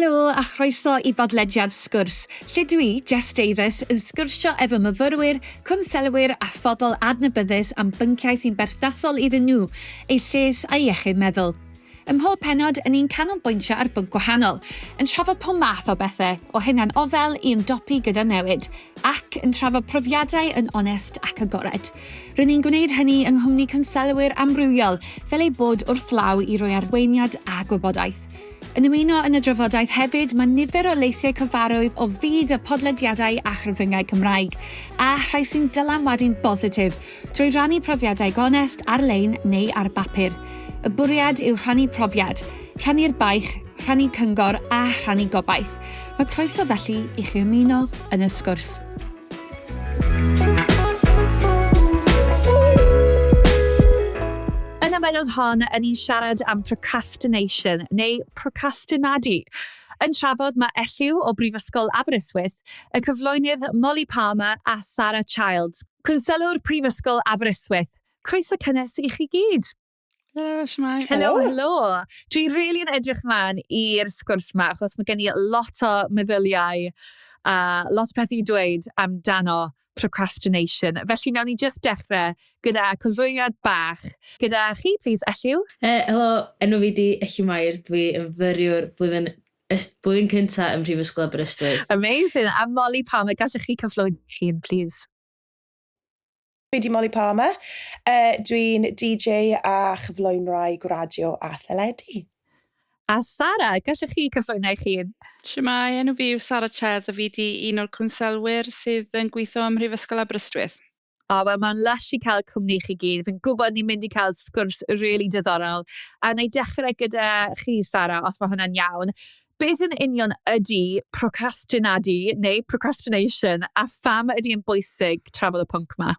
Helo a chroeso i bodlediad Sgwrs, lle dwi, Jess Davies, yn sgwrsio efo myfyrwyr, cwnselwyr a phobl adnabyddus am bynciau sy'n berthnasol iddyn nhw, eu lles a'u iechyd meddwl. Ym mhob pennod, yn ni'n canolbwyntio ar bwnc gwahanol, yn trafod pob math o bethau, o hunan ofel i ymdopi gyda newid, ac yn trafod profiadau yn onest ac agored. Rŷn ni'n gwneud hynny yng nghwmni cwnselwyr amrywiol fel eu bod wrth law i roi arweiniad a gwybodaeth. Yn ymuno yn y drafodaeth hefyd mae nifer o leisiau cyfarwydd o fyd y podlediadau a chyfryngau Cymraeg, a rhai sy'n dylanwadu'n bositif drwy rannu profiadau gonest ar-lein neu ar bapur. Y bwriad yw rhannu profiad, rhannu'r baich, rhannu cyngor a rhannu gobaith. Mae croeso felly i chi ymuno yn y sgwrs. Yn y bennod hon, yn ni'n siarad am procrastination, neu procrastinadu. Yn trafod mae Elliw o Brifysgol Aberystwyth, y cyflwynydd Molly Palmer a Sarah Childs, cwnselwr Prifysgol Aberystwyth. Croeso cynnes i chi gyd. Helo, shwmae? Helo, helo. Dwi rili yn edrych mlaen i'r sgwrs 'ma, achos mae gen i lot o meddyliau a lot o pethau i dweud amdano procrastination. Felly, nawn ni jyst dechrau gyda cyflwyniad bach gyda chi, plîs, Elliw. Helo, enw fi 'di Elliw Mair, dwi yn fyfyriwr blwyddyn, blwyddyn cynta ym Mhrifysgol Aberystwyth. Amazing. A Molly Palmer, gallech chi cyflwyno eich hun, plîs? Fi 'di Molly Palmer. Dwi'n DJ a chyflwynwraig radio a theledu. A Sara, gallech chi cyflwyno eich hun? Shwmae, enw fi yw Sara Childs a fi 'di un o'r cwnselwyr sydd yn gweithio ym Mhrifysgol Aberystwyth. O, wel mae'n lush i cael cwmni chi gyd. Fi'n gwybod ni'n mynd i cael sgwrs rili diddorol. A wna i dechrau gyda chi, Sara, os mae hwnna'n iawn. Beth yn union ydy procrastinadu neu procrastination a pham ydy e'n bwysig trafod y pwnc 'ma?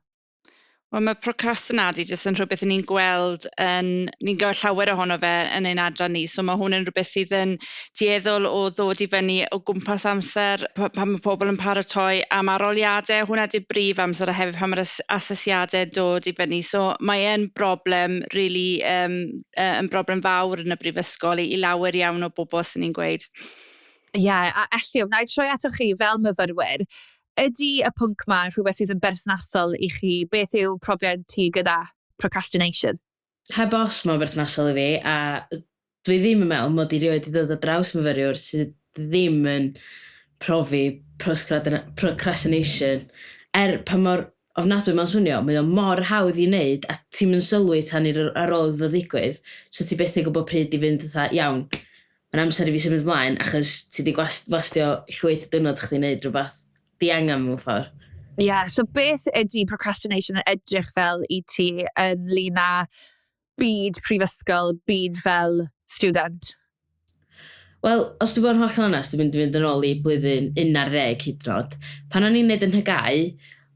Wel, mae procrastinadu jyst yn rhywbeth ni'n gweld yn... ni'n gweld llawer ohono fe yn ein adran ni. So mae hwn yn rhywbeth sydd yn dueddol o ddod i fyny o gwmpas amser pan mae pobl yn paratoi am arholiadau. Hwnna 'di'r brif amser a hefyd pan mae'r asesiadau dod i fyny. So mae e'n broblem rili, yn broblem fawr yn y brifysgol i lawer iawn o bobl, 'swn i'n gweud. Ie, yeah, a Elliw, wna i troi atoch chi fel myfyrwyr. Ydy y pwnc 'ma yn rhywbeth sydd yn berthnasol i chi? Beth yw profiad ti gyda procrastination? Heb os, mae'n berthnasol i fi, a dwi ddim yn meddwl mod i rioed 'di dod ar draws myfyriwr sydd ddim yn profi procrastination. Er pa mor ofnadwy mae'n swnio, mae o mor hawdd i wneud a ti'm yn sylwi tan i'r ar ôl iddo fo ddigwydd, so ti byth yn gwybod pryd i fynd fatha, iawn, mae'n amser i fi symud ymlaen, achos ti 'di gwastio llwyth o diwrnod chdi wneud rhywbeth diangen mewn ffordd. Ie, yeah, so beth ydy procrastination yn edrych fel i ti ynglyn â byd prifysgol, byd fel student? Wel, os dwi'n bod yn hollol onest, dwi'n mynd i fynd yn ôl i blwyddyn 11 hyd yn oed. Pan o'n i'n neud yn TGAU,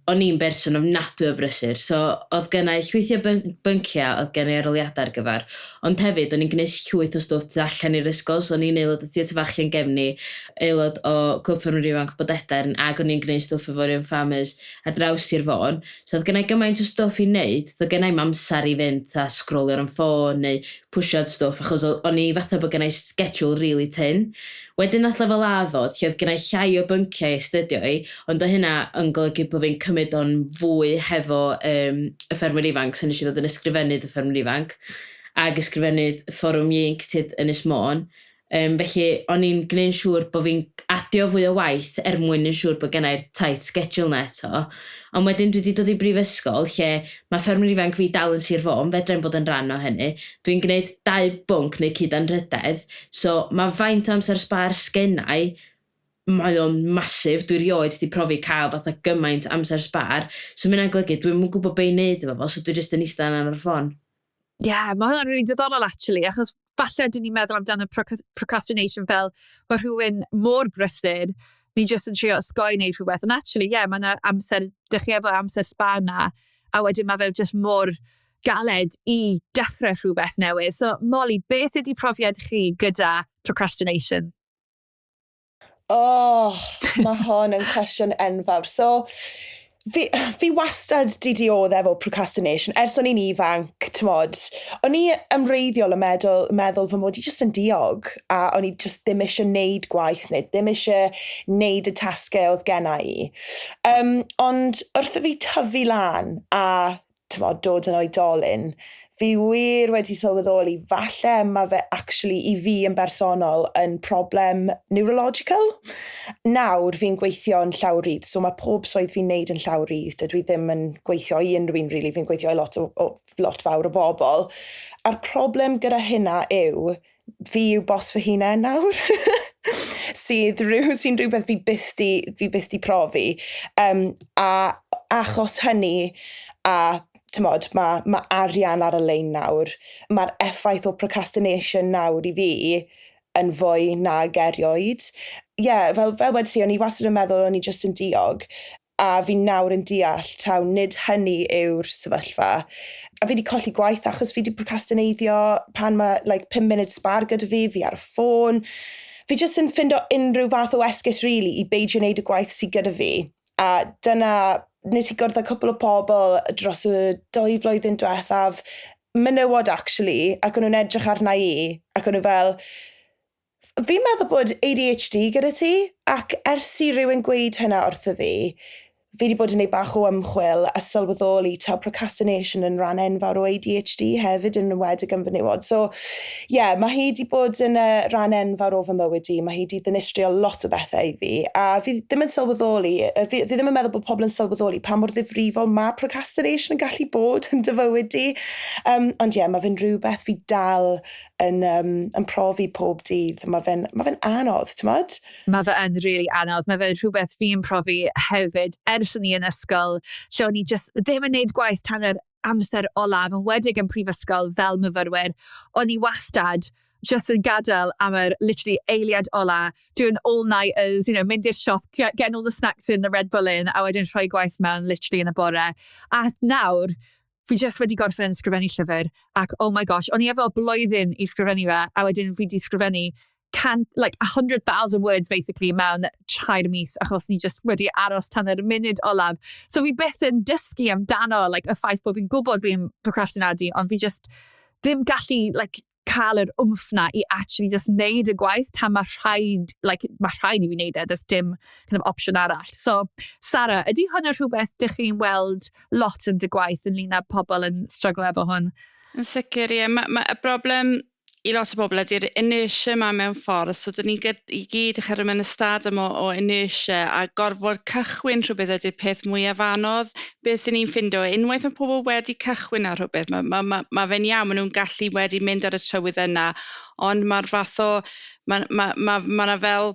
o'n i'n berson ofnadwy o brysur, so oedd gennau llwythi o bynciau oedd gen i arholiadau ar gyfer, ond hefyd o'n i'n gwneud llwyth o stwff tu allan i'r ysgol, so o'n i'n aelod o Theatr Fach Llangefni, aelod o Clwb Ffermwyr Ifanc Bodedern, ac o'n i'n gwneud stwff efo'r Young Farmers ar draws Sir Fôn. So oedd gennau gymaint o stwff i wneud, doedd gennau i'm amser i fynd a sgrolio ar 'y ffôn neu pwshio'r stwff, achos o'n i fatha bod gennau schedule really tynn. Wedyn nath lefel A ddod, lle oedd gennau llai o bynciau i astudio i, ond oedd hynna yn golygu bod fi'n cymryd o'n fwy hefo y ffermwyr ifanc, so nes i ddod yn ysgrifennydd y ffermwyr ifanc, ag ysgrifennydd Fforwm Ieuenctid Ynys Môn. Felly, o'n i'n gwneud yn siŵr bod fi'n adio fwy o waith er mwyn yn siŵr bod gennai'r tight schedule 'na eto. Ond wedyn dwi 'di dod i brifysgol lle mae ffermwyr ifanc fi dal yn Sir Fôn, fedra i'm bod yn rhan o hynny. Dwi'n gwneud dau bwnc neu cyd anrhydedd, so mae faint o amser sbâr sgennai, mae o'n massive. Dwi rioed 'di profi cael fatha gymaint amser sbâr, so mae hynna'n golygu dwi'm yn gwybod be i wneud efo fo, so dwi jyst yn eistedd yna ar y ffôn. Ie, yeah, mae hwnna'n really diddorol actually, achos falle dyn ni'n meddwl amdano procrastination fel mae rhywun mor brysur, ni jyst yn trio osgoi wneud rhywbeth. Ond actually, ie, yeah, mae yna amser, dych chi efo amser sbâr 'na, a wedyn mae fe jyst mor galed i dechrau rhywbeth newydd. So, Molly, beth ydy profiad chi gyda procrastination? Oh, mae hon yn cwestiwn enfawr. So, fi wastad 'di dioddef o procrastination. Ers o'n i'n ifanc, T'mod, o'n i yn wreiddiol yn meddwl, meddwl fy mod i jyst yn diog a o'n i jyst ddim eisiau neud gwaith neu ddim eisiau neud y tasgau oedd genna i. Ond wrth i fi tyfu lan a t'mod, dod yn oedolyn, fi wir wedi sylweddoli falle mae fe actually i fi yn bersonol yn problem neurological. Nawr fi'n gweithio yn llawrydd, so mae pob swydd fi'n neud yn llawrydd. Dydw i ddim yn gweithio i unrhyw un, really, fi'n gweithio i lot fawr o bobl. A'r problem gyda hynna yw, fi yw bos fy hunain nawr, sy'n rhywbeth fi byth di profi. A achos hynny, a t'mod, mae arian ar y lein nawr, mae'r effaith o procrastination nawr i fi yn fwy nag erioed. Ie, yeah, fel wedys i, o'n i wastad yn meddwl o'n i jyst yn diog, a fi nawr yn deall taw nid hynny yw'r sefyllfa. A fi wedi colli gwaith achos fi wedi procrastineiddio pan mae, like, 5 munud sbar gyda fi, fi ar y ffôn. Fi jyst yn ffindo unrhyw fath o esgus, really, i beidio wneud y gwaith sydd gyda fi. A dyna, nes i gwrdd â cwpl o pobl dros y 2 flwyddyn diwethaf, menywod actually, ac o'n nhw'n edrych arna i, ac o'n nhw fel, "Fi'n meddwl bod ADHD gyda ti," ac ers i rhywun gweud hynna wrtho fi, fi wedi bod yn gwneud bach o ymchwil a sylweddoli taw procrastination yn rhan enfawr o ADHD hefyd, yn enwedig yn fenywod. So, ie, yeah, mae hi wedi bod yn rhan enfawr o fy mywyd i. Mae hi wedi ddinistrio lot o bethau i fi. A fi ddim yn sylweddoli, fi ddim yn meddwl bod pobl yn sylweddoli pa mor ddifrifol mae procrastination yn gallu bod yn dy fywyd di. Ond ie, yeah, mae fe'n rhywbeth fi dal yn profi pob dydd. Mae fe'n anodd, ti'n? Mae fe yn really anodd. Mae fe'n rhywbeth fi'n profi hefyd ers ni yn ysgol, lle o'n i just ddim yn neud gwaith tan yr amser olaf, yn enwedig yn prifysgol fel myfyrwyr. O'n i wastad just yn gadael am yr literally eiliad ola, doing all-nighters, mynd i'r siop, getting all the snacks in, the Red Bull in, a wedyn rhoi gwaith mewn literally yn y bore. A nawr, fi just wedi gorffen sgrifennu llyfr, ac oh my gosh, o'n i efo blwyddyn i sgrifennu fe, a wedyn fi wedi sgrifennu like 100,000 words basically mewn 3 mis achos ni just wedi aros tan yr munud olaf. So fi byth yn dysgu amdano, like, y ffaith bod fi'n gwybod fi'n procrastinadu, ond fi just ddim gallu, like, cael yr oomph na i actually just neud y gwaith tan mae rhaid, like, mae rhaid i fi wneud e, does dim kind of opsiwn arall. So, Sara, ydy hwnna rhywbeth dych chi'n weld lot yn dy gwaith ynglyn â pobl yn struggle efo hwn? Yn sicr, ie. Ma y broblem i lot o bobl ydy'r inertia yma mewn ffordd. So, dyn ni i gyd yn mewn ystad yma o inertia a gorfod cychwyn rhywbeth ydy'r peth mwyaf anodd. Beth ydyn ni'n ffindo, unwaith mae pobl wedi cychwyn ar rhywbeth, mae fe'n iawn, maen nhw'n gallu wedi mynd ar y trywydd yna, ond mae'r fath o mae 'na fel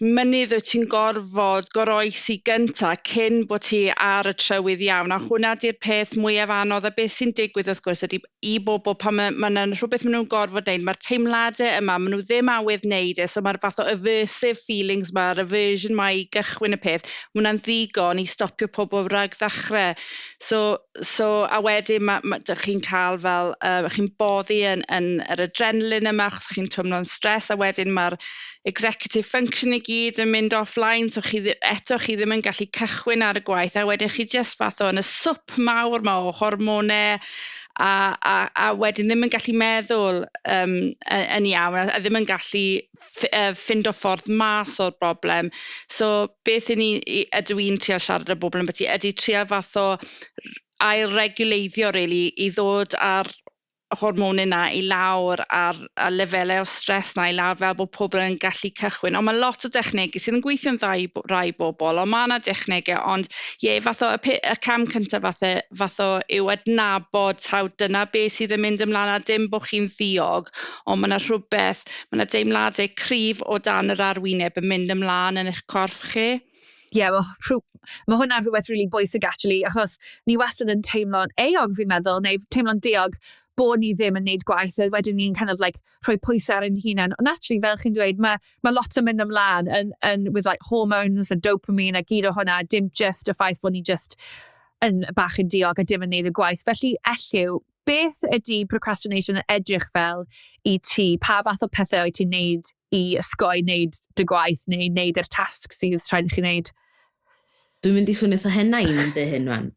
mynydd wyt ti'n gorfod goroesi gynta cyn bod ti ar y trywydd iawn, a hwnna 'di'r peth mwyaf anodd. A beth sy'n digwydd wrth gwrs ydy i bobl pan mae 'na rhywbeth maen nhw'n gorfod wneud, mae'r teimladau yma, maen nhw ddim awydd wneud e, so mae'r fath o aversive feelings, mae'r aversion 'ma i gychwyn y peth, ma' hwnna'n ddigon i stopio pobl rhag ddechrau. So a wedyn dych chi'n cael fel, chi'n boddi yn yr adrenaline yma achos chi'n teimlo'n stress, a wedyn mae'r executive function i gyd yn mynd offline, so eto chi ddim yn gallu cychwyn ar y gwaith, a wedyn chi just fath o yn y swp mawr 'ma o hormonau, a wedyn ddim yn gallu meddwl yn iawn, a ddim yn gallu ffindo ffordd mas o'r broblem. So beth i ni, ydw i'n trial siarad â bobl ambyti, ydy trial fath o ail-reguleiddio, really, i ddod ar hormonau 'na i lawr a'r a lefelau o stress 'na i lawr fel bod pobl yn gallu cychwyn. Ond mae lot o dechnegau sydd yn gweithio'n dda i rai bobl, ond mae yna dechnegau, ond ie, fath o, y cam cyntaf fath o yw adnabod taw dyna beth sydd yn mynd ymlaen a dim bod chi'n ddiog, ond mae yna rhywbeth, mae yna deimladau cryf o dan yr arwyneb yn mynd ymlaen yn eich corff chi. Ie, yeah, mae hwnna'n rhywbeth really bwysig actually, achos ni wastad yn teimlo'n euog, fi'n meddwl, neu teimlo'n diog bod ni ddim yn neud gwaith, a wedyn ni'n kind of like rhoi pwysau ar ein hunain. Ond actually, fel chi'n dweud, mae lot yn mynd ymlaen yn, with like hormones a dopamine a gyd o hwnna, dim just y ffaith bod ni just yn bach yn diog a dim yn neud y gwaith. Felly, Elliw, beth ydy procrastination yn edrych fel i ti? Pa fath o pethau wyt ti'n neud i ysgoi wneud dy gwaith neu wneud yr tasg sydd rhaid i chi wneud? Dwi'n mynd i swnio fatha hen nain yn dy hyn wan,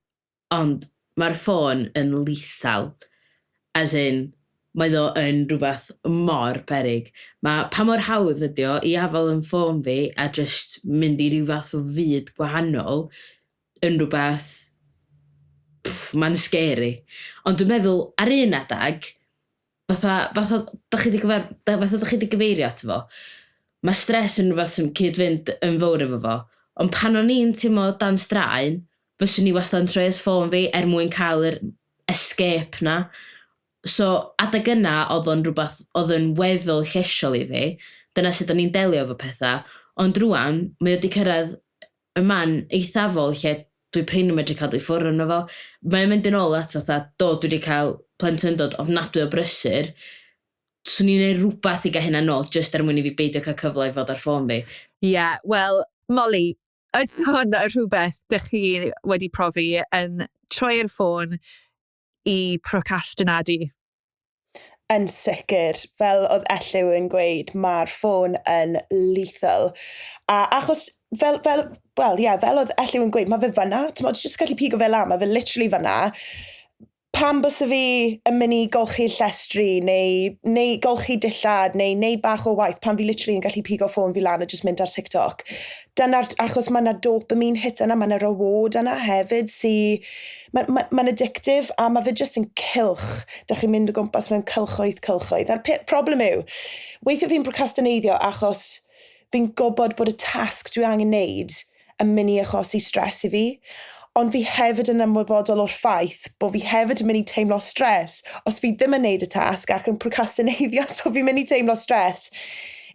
ond mae'r ffôn yn lethal. As in, mae o yn rhywbeth mor beryg. Mae pa mor hawdd ydi o i afal yn ffôn fi a just mynd i ryw fath o fyd gwahanol yn rhywbeth, mae'n scary. Ond dwi'n meddwl, ar un adag, fatha dach chi 'di gyfeirio ato fo, mae stres yn rhywbeth sy'n cyd-fynd yn fawr efo fo. Ond pan o'n i'n teimlo dan straen, fyswn i wastad yn troi at ffôn fi er mwyn cael yr escape na. So, adeg yna, oedd o'n rhywbeth oedd yn weddol llesiol i fi. Dyna sut o'n i'n delio efo pethau. Ond rwan, mae wedi cyrraedd y man eithafol lle dwi prin yn medru cadw i ffwrdd arno fo. Mae'n mynd yn ôl at fatha, do, dwi wedi cael plentyndod ofnadwy o brysur. Swn i'n neud rhywbeth i gael hynna nôl, just er mwyn i fi beidio cael cyfle i fod ar ffôn fi. Ie, yeah, wel, Molly, ydy hwn yn rhywbeth dych chi wedi profi yn troi'r ffôn i procrastinadu? Yn sicr, fel oedd Elliw yn gweud, mae'r ffôn yn lethal. A achos, fel, well, yeah, fel oedd Elliw yn gweud, mae fe fyna, ti'n jyst gallu pigo fe lan, mae fe literally fyna. Pam bysa fi yn mynd i golchi llestri neu golchi dillad neu neud bach o waith pan fi literally yn gallu pigo ffôn fi lan a just mynd ar TikTok? Dyna'r, achos mae yna dopamine hit yna, mae yna reward yna hefyd sy. Mae'n ma addictive a mae fe just yn cylch. Dych chi'n mynd o gwmpas mewn cylchoedd, cylchoedd. A'r problem yw, weithiau fi'n procrastineiddio achos fi'n gwybod bod y tasg dwi angen neud yn mynd i achosi stres i fi. Ond fi hefyd yn ymwybodol o'r ffaith bod fi hefyd yn mynd i teimlo stres os fi ddim yn neud y tasg ac yn procrastineiddio, so fi'n mynd i teimlo stres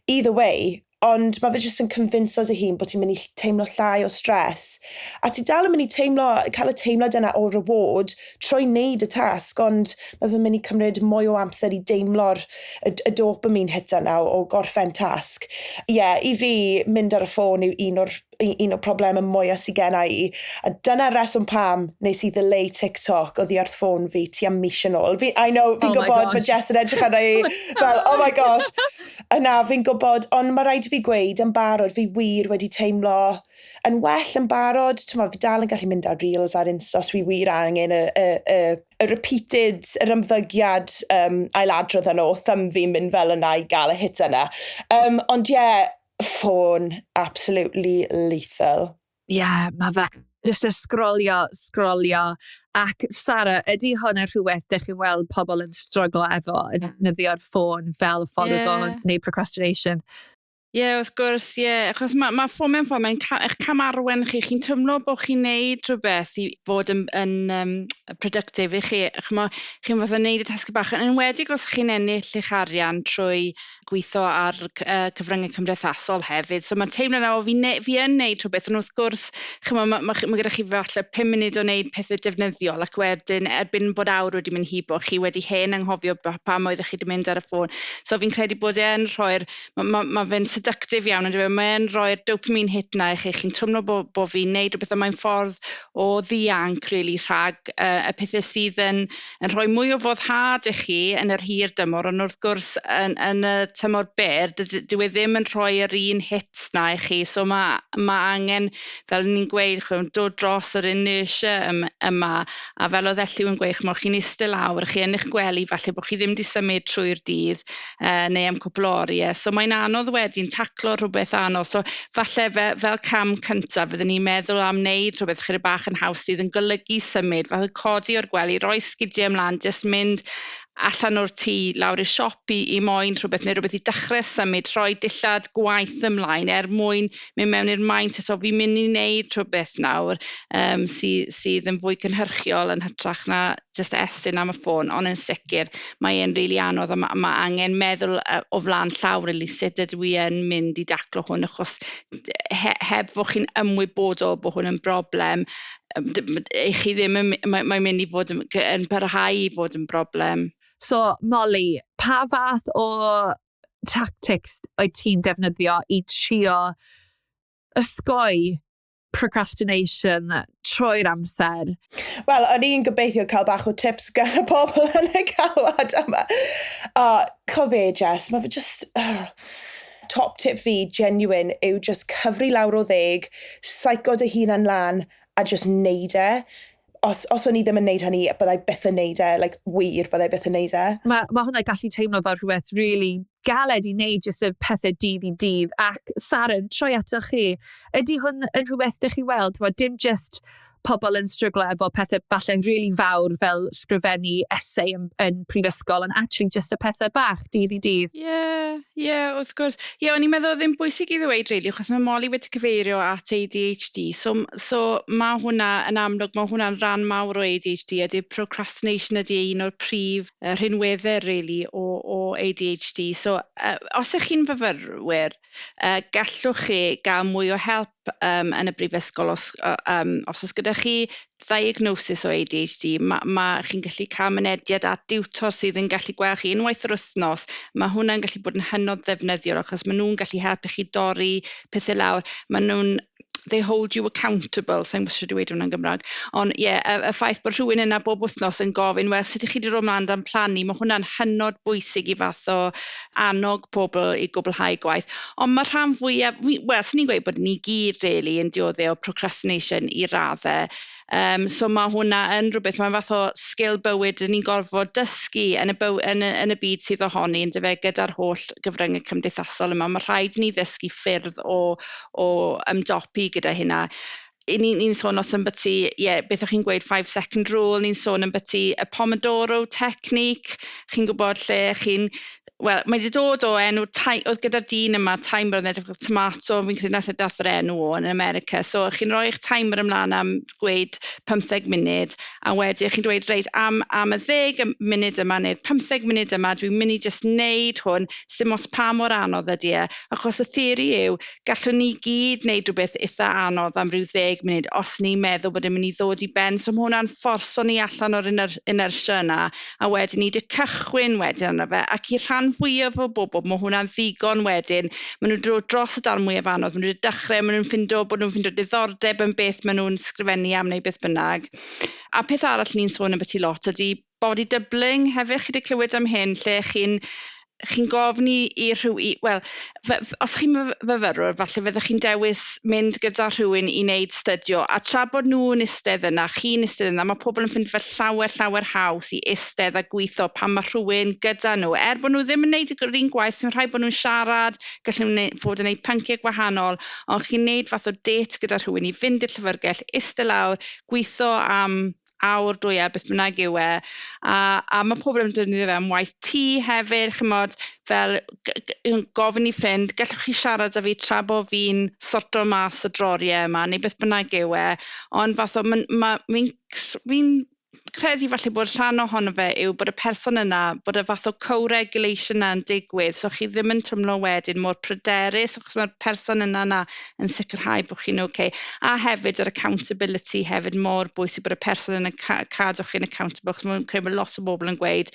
either way. Ond mae fe jyst yn convinso dy hun bod ti'n mynd i teimlo llai o stres. A ti dal yn mynd i teimlo, cael y teimlad yna o reward trwy wneud y tasg, ond mae fe'n mynd i cymryd mwy o amser i deimlo'r y dopamine hit yna o gorffen tasg. Ie, yeah, i fi, mynd ar y ffôn yw un o'r problemau mwyaf sydd gen i. A dyna'r reswm pam nes i ddileu TikTok oddi wrth ffôn fi tua mis yn ôl. Fi, I know, fi'n Oh my gwybod gosh. mae Jess yn edrych arna i fel, "Oh my gosh." Yna, fi'n gwybod, ond mae rhaid i fi gweud yn barod, fi wir wedi teimlo yn well yn barod. T'mo, fi dal yn gallu mynd ar Reels ar Insta os fi wir angen y repeated, yr ymddygiad ailadrodd yno o thumb fi'n mynd fel yna i gael y hit yna. Ond ie, yeah, ffôn, absolutely lethal. Ie, yeah, mae fe just y sgrolio, sgrolio. Ac Sara, ydy hwn yn rhywbeth dych chi'n weld pobl yn struglo efo, yn defnyddio'r ffôn fel ffordd o wneud procrastination? Ie, yeah, wrth gwrs, ie. Yeah. Achos mae ffôn mewn ffordd, mae'n eich camarwen chi. Chi'n teimlo bod chi'n neud rhywbeth i fod yn productive i chi. Ch'mo, chi'n fath o neud y tasgau bach. Yn enwedig os chi'n ennill eich arian trwy gweithio ar cyfryngau cymdeithasol hefyd. So mae'n teimlo na, o, fi yn neud rhywbeth, ond wrth gwrs, ch'mo, ma gyda chi falle 5 munud o wneud pethau defnyddiol, ac wedyn erbyn bod awr wedi mynd hibo, chi wedi hen anghofio pam oeddech chi wedi mynd ar y ffôn. So fi'n credu bod e'n rhoi'r, ma fe'n seductive iawn, on'd yw e? Mae'n rhoi'r dopamine hit na i chi, chi'n teimlo bo fi'n neud rhywbeth, a mae'n ffordd o ddianc, really, rhag y pethau sydd yn rhoi mwy o foddhad i chi yn yr hir dymor, ond wrth gwrs yn y tymor byr, dyw e ddim yn rhoi yr un hit na i chi, so ma angen, fel ni'n gweud, ch'mo, dod dros yr inertia yma, a fel oedd Elliw yn gweud, ch'mo, chi'n eistedd lawr, chi yn eich gwely, falle bod chi ddim wedi symud trwy'r dydd, neu am cwpl o oriau, so mae'n anodd wedyn taclo rhywbeth anodd, so falle fel cam cyntaf, fyddwn ni'n meddwl am wneud rhywbeth chydig bach yn haws sydd yn golygu symud, fath o codi o'r gwely, rhoi sgidiau ymlaen, jyst mynd allan o'r tŷ, lawr i'r siop i moyn rhywbeth neu rhywbeth i dechrau symud, rhoi dillad gwaith ymlaen er mwyn mynd mewn i'r mindset o fi'n mynd i wneud rhywbeth nawr sydd yn fwy cynhyrchiol yn hytrach na jyst estyn am y ffôn, ond yn sicr mae e'n rili anodd a ma angen meddwl o flaen llaw really sut ydw i yn mynd i daclo hwn, achos heb fod chi'n ymwybodol bod hwn yn broblem, eich chi ddim yn, mae'n mynd i fod yn parhau i fod yn broblem. So, Molly, pa fath o tactics wyt ti'n defnyddio i trio osgoi procrastination trwy'r amser? Wel, o'n i'n gobeithio cael bach o tips gan y pobl yn y galwad yma. Co be, Jess, mae fe just... Top tip fi, genuine, yw just cyfri lawr o 10, psycho dy hunan lan a just neud e. Os o'n i ddim yn neud hynny, byddai byth yn neud e, like, wir, byddai byth yn neud e. Mae hwnna gallu teimlo fel rhywbeth really galed i wneud jyst y pethau dydd i dydd. Ac Saren, troi ato chi, ydy hwn yn rhywbeth dych chi weld? Wel, dim just pobl yn stryglo efo pethau falle really fawr fel sgrifennu essay yn prifysgol, ond actually just y pethau bach dydd i dydd. Ie, wrth gwrs. Ie, o'n i'n meddwl ddim bwysig i ddweud, really, achos mae Molly wedi cyfeirio at ADHD. So mae hwnna yn amlwg, mae hwnna'n rhan mawr o ADHD, ydy procrastination ydy un o'r prif rhinweddau, really, o ADHD. So, os ydych chi'n fyfyrwyr, gallwch chi gael mwy o help yn y brifysgol os oes gyda chi diagnosis o ADHD. Ma chi'n gallu cael mynediad at diwtor sydd yn gallu gweld chi unwaith yr wythnos. Mae hwnna'n gallu bod yn hynod ddefnyddiol achos maen nhw'n gallu helpu chi dorri pethau lawr. Maen nhw'n they hold you accountable, sa'n gwybod sut i dweud hwnna'n Gymraeg. Ond ie, yeah, y ffaith bod rhywun yna bob wythnos yn gofyn, "Wel, sut ydych chi wedi dod ymlaen dan plannu?" Mae hwnna'n hynod bwysig i fath o annog pobl i gwblhau gwaith. Ond mae rhan fwyaf, wel, swn i'n gweud bod ni gyd, really, yn dioddef o procrastination i raddau. So mae hwnna yn rhywbeth, mae'n fath o sgil bywyd ni'n gorfod dysgu yn y byd sydd ohoni, yn dyfe, gyda'r holl gyfryngau cymdeithasol yma. Mae rhaid i ni ddysgu ffyrdd o ymdopi gyda hynna. Ni'n sôn os ambyti, ie, yeah, beth o'ch chi'n gweud, 5 second rule, ni'n sôn ambyti y Pomodoro technique, chi'n gwybod lle chi'n, wel, mae wedi dod o enw, oedd gyda'r dyn yma timer yn edrych fel tomato, fi'n credu nath e dath yr enw o yn America. So chi'n rhoi eich timer ymlaen am gweud 15 munud, a wedyn chi'n dweud, "Reit, am y 10 munud yma neu'r 15 munud yma, dwi'n mynd i just wneud hwn, sim ots pa mor anodd ydy e." Achos y theori yw, gallwn ni gyd wneud rhywbeth eitha anodd am ryw 10 munud os ni'n meddwl bod e'n mynd i ddod i ben. So mae hwnna'n fforso ni allan o'r inertia yna, a wedyn ni wedi cychwyn wedyn arno fe. Ac i'r rhan fwyaf o bobl, mae hwnna'n ddigon wedyn. Maen nhw'n dod dros y darn mwyaf anodd, maen nhw wedi dechrau, maen nhw'n ffindo bod nhw'n ffindo diddordeb yn beth maen nhw'n sgrifennu am neu beth bynnag. A peth arall ni'n sôn ambyti lot ydy body doubling hefyd, chi wedi clywed am hyn, lle chi'n gofyn i rhyw, wel, os chi'n fyfyrwr, falle fyddwch chi'n dewis mynd gyda rhywun i wneud studio, a tra bod nhw'n eistedd yna, chi'n eistedd yna, mae pobl yn ffeindio fe llawer, llawer haws i eistedd a gweithio pan mae rhywun gyda nhw. Er bod nhw ddim yn gwneud yr un gwaith, sy'n rhaid bod nhw'n siarad, gallen nhw fod yn gwneud pynciau gwahanol, ond chi'n gwneud fath o date gyda rhywun i fynd i'r llyfrgell, eistedd lawr, gweithio am awr, 2 a beth bynnag yw e. A mae pobl yn defnyddio fe am waith tŷ hefyd, chymod, fel gofyn i ffrind, "Gallwch chi siarad â fi tra bod fi'n sorto mas y droriau yma?" neu beth bynnag yw e. Ond fath o, fi'n credu falle bod rhan ohono fe yw bod y person yna, bod y fath o co-regulation yna yn digwydd, so chi ddim yn teimlo wedyn mor pryderus, achos mae'r person yna yn sicrhau bod chi'n okay. A hefyd yr accountability hefyd mor bwysig bod y person yna'n cadw chi'n accountable, achos mae'n credu bod lot o bobl yn gweud.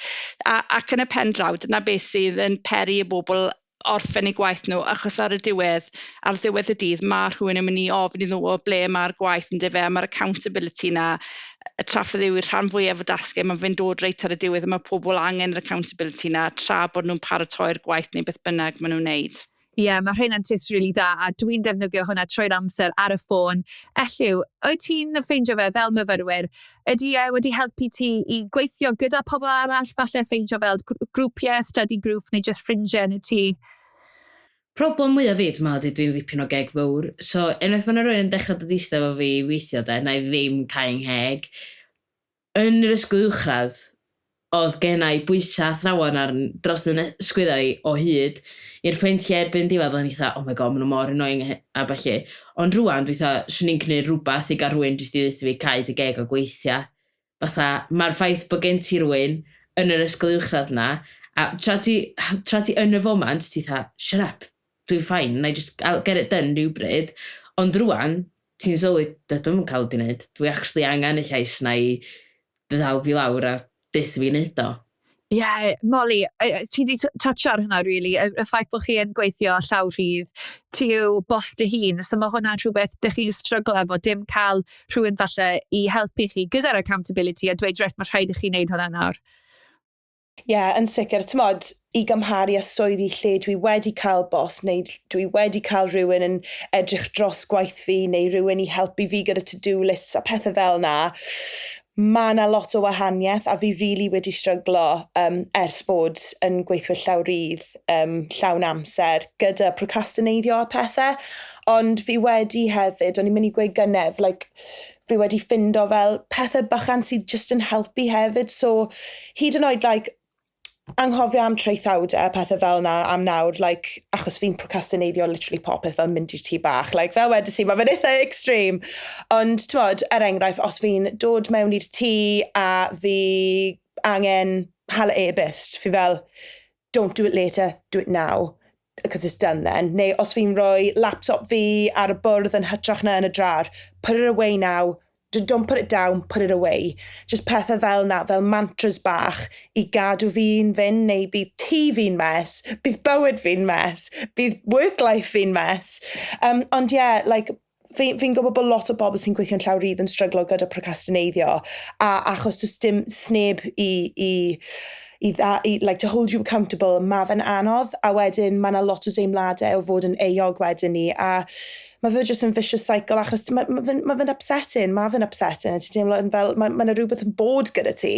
Ac yn y pen draw, dyna beth sydd yn peri y bobl orffen eu gwaith nhw, achos ar ddiwedd y dydd, mae rhywun yn mynd i ofyn iddyn nhw o ble mae'r gwaith yn dyfe, a mae'r accountability na, y trafferth yw i'r rhan fwyaf o dasgau, mae'n fynd dod reit ar y diwedd, a mae pobl angen yr accountability na tra bod nhw'n paratoi'r gwaith neu beth bynnag maen nhw'n wneud. Ie, yeah, mae rheina'n tips really dda a dwi'n defnyddio hwnna trwy'r amser ar y ffôn. Elliw, wyt ti'n ffeindio fe fel myfyrwyr, ydy e wedi helpu ti i gweithio gyda pobl arall, falle ffeindio fel grwpiau, study group neu just ffrindiau yn y tŷ? Problem mwyaf fi, dwi'n meddwl, ydy dwi'n ddipyn o geg fawr. So, unwaith mae yna rhywun yn dechrau dod eistedd efo fi i weithio de, na i ddim cau 'ngheg. Yn yr ysgol uwchradd, oedd gen i bwysau athrawon ar dros yn sgwyddo i o hyd, i'r pwynt lle erbyn diwedd o'n i fatha, "Oh my God, maen nhw mor annoying" a ballu. Ond rwan, dwi fatha, swn i'n gwneud rhywbeth i gael rhywun jyst i ddeutha fi cau dy geg o gweithio. Fatha, mae'r ffaith bod gen ti rhywun yn yr ysgol uwchradd na, a tra ti yn y foment, ti fatha, "Shut up, dwi'n fine, na i just, I'll get it done rhywbryd." Ond rwan, ti'n sylwi, dydw i'm yn cael di wneud. Dwi actually angen y llais na i ddal fi lawr a deutha fi wneud o. Ie, yeah, Molly, ti wedi touch ar hwnna, really, y ffaith bod chi yn gweithio llaw rhydd, ti yw bos dy hun, so mae hwnna'n rhywbeth dych chi'n stryglo efo, dim cael rhywun falle i helpu chi gyda'r accountability a dweud, "Reit, mae rhaid i chi wneud hwnna nawr." Ie, yeah, yn sicr. T'mod, i gymharu â swyddi lle dwi wedi cael boss neu dwi wedi cael rhywun yn edrych dros gwaith fi neu rhywun i helpu fi gyda to-do lists a pethau fel 'na, mae 'na lot o wahaniaeth a fi really wedi stryglo ers bod yn gweithwyr llawrydd llawn amser gyda procrastineiddio a pethau. Ond fi wedi hefyd, o'n i'n mynd i gweud gynnef, like, fi wedi ffindo fel pethau bychan sydd just yn helpu hefyd. So, hyd yn oed, like, anghofio am traethawdau a pethau fel 'na am nawr, like, achos fi'n procrastineiddio literally popeth fel mynd i'r tŷ bach. Like, fel wedes i, mae fe'n eitha extreme. Ond, t'mod, er enghraifft, os fi'n dod mewn i'r tŷ a fi angen hala e-byst, fi fel, "Don't do it later, do it now, because it's done then." Neu os fi'n rhoi laptop fi ar y bwrdd yn hytrach na yn y drar, "Put it away now, don't put it down, put it away." Just pethau fel 'na, fel mantras bach i gadw fi'n fynd, neu bydd tŷ fi'n mess, bydd bywyd fi'n mess, bydd work life fi'n mess. Ond yeah, like, fi gwybod bod lot o bobl sy'n gweithio'n llawrydd yn stryglo gyda procrastineiddio, a achos does dim sneb i, like, to hold you accountable, mae fe'n anodd, a wedyn mae yna lot o deimladau o fod yn euog wedyn ni, a mae fe jyst yn vicious cycle, achos mae ma fe'n ma fe upsetting, mae fe'n upsetting, a ti'n teimlo yn fel, mae yna rhywbeth yn bod gyda ti,